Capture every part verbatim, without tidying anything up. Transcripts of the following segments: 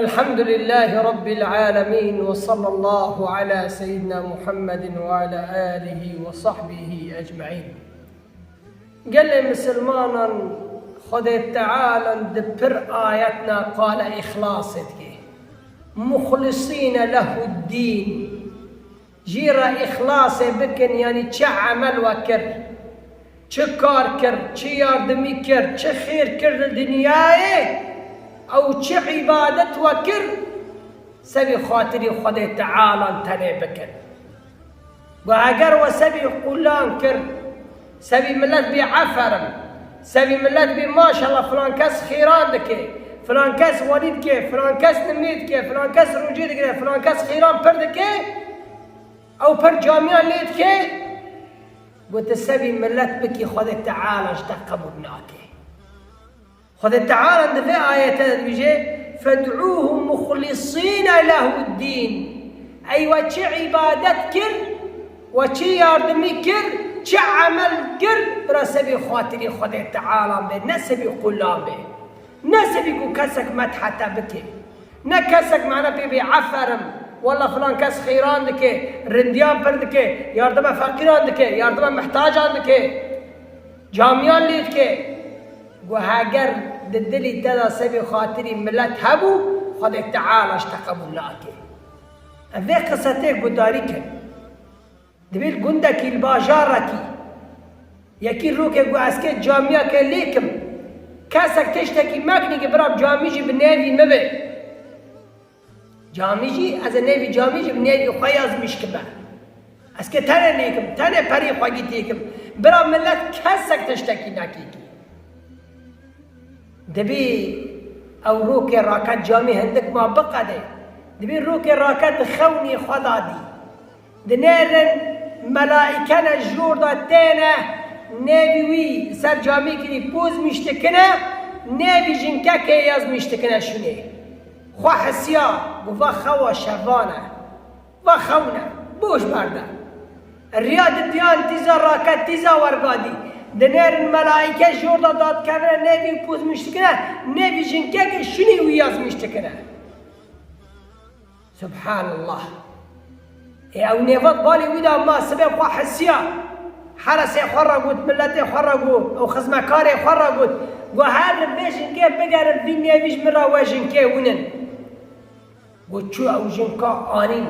الحمد لله رب العالمين وصلى الله على سيدنا محمد وعلى آله وصحبه أجمعين. Gelê misilmanan, Xwedê Teala di pir ayetna qala îxlasê dike. Muxlisîne lehuddîn. Jî re îxlasê bikin, yanî çi emel we kir, çi kar kir, çi yardimî kir, çi xêr kir li dinyayê, ew çi îbadet we kir, sebî xatirî Xwedê Teala tenê bikin. Got, heger we sebî qulan kir, sebî milet bê eferim, sebî milet bê maşallah filan kes xêran dike, filan kes welî dike, filan kes nimê dike, filan kes rûcê digire, filan kes xêran pir dike, ew pir camiyan lê dike, got, tu sebî milet bikî, Xwedê Teala ji te qebûl nake. Xwedê Teala di vê ayetê de dibêje, "Fed'ûhu muxlisîne lehuddîn." Ey we çi îbadet kir, we çi yardimî kir, çi emel kir, bira sebî xatirî Xwedê Teala be, ne sebî qulan be. Ne sebî ku kesek medhe te bike. Ne kesek mane pê bê eferim, wela filan kes xêran dike, rindiyan pir dike, yardima feqîran dike, yardima mihtacan dike, camiyan lê dike. Got, heger di dilî te de sebî xatirî milet hebû, Xwedê Teala ji te qebûl nake. Em vê qise tê gudarî kin. Dibê li gundekî, li bajarekî, yekî rokê got, ez kê camiyeke lêkim. Kesek tiştekî mekinî ki bira camî jî bi nêvî min be. Camî jî, ez ê nêvî camî jî bi nêvî xwe yazmîş kime. Ez kê tenê lêkim, tenê perî xwe gîtê kim. Bira milet kesek tiştekî nekî ki. Dibî ew rokê raket camî hindik ma biqedê. Dibî rokê raket di xewnî xwe da dî. Dinêrin melaîke ne jor da têne, nêvî wî ser camî kirî pozmîş dikine, nêvî jinkekê yazmîş dikine şûnê. Xwe hisiya, got, va xewa şevan e. Va xewn e, boş berde. Riya didiyan tîza raket tîza werga dî. Dinêrin melaîke jor da dadikevine, nêvî pozmîş dikine, nêvî jinkekê şûnê wî yazmîş dikine. Subhanallah. Ê ew nêvat balê wî da ma sibê xwe hisiya. Heresê xwe re got, miletê xwe re got, ew xizmekarê xwe re got. Got, her li vê jinkê bigerin, vî nêvî ji min re we jinkê winin. Got, çû ew jinka anîn.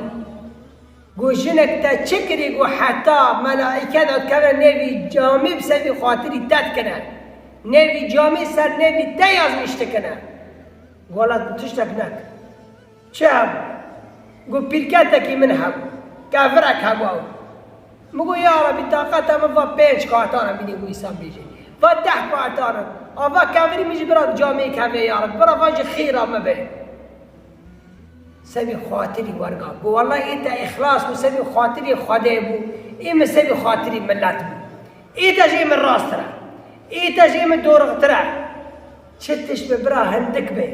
Got, jinek te çi kirî? Got, heta melaîke dadikevine nêvî camî bi sebî xatirî te dikine. Nêvî camî ser nêvî te yazmîş dikine. Got, wela tu tiştek nekir. Çi hebû? Got, pîrketekî min hebû. Kevirek hebû ew. Min got, ya Rebî, taqeta min va pênc katan e, bînî wî însan bêje. Va deh katan in. A va kevirî min jî bira camêk hevê ya Rebî. Bira va ji xêra min be. Sebî xatirî werga. Got, wela ê te îxlas bû, sebî xatirî Xwedê bû. Ê min sebî xatirî milet bû. Ê te jê min rasttir e. Ê te jê min dorixtir e. Çi tişt be bira hindik be.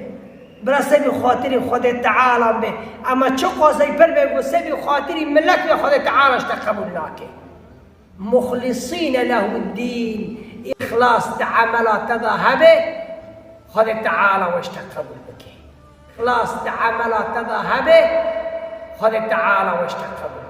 Bira sebî xatirî Xwedê Teala be. Ema çi qasey pir be ku sebî xatirî milet be, Xwedê Teala ji te qebûl nake. Muxlisîne lehuddîn. Îxlas di emela te de hebe, Xwedê Teala we ji te qebûl bike. Îxlas di emela te de hebe, Xwedê Teala we ji te qebûl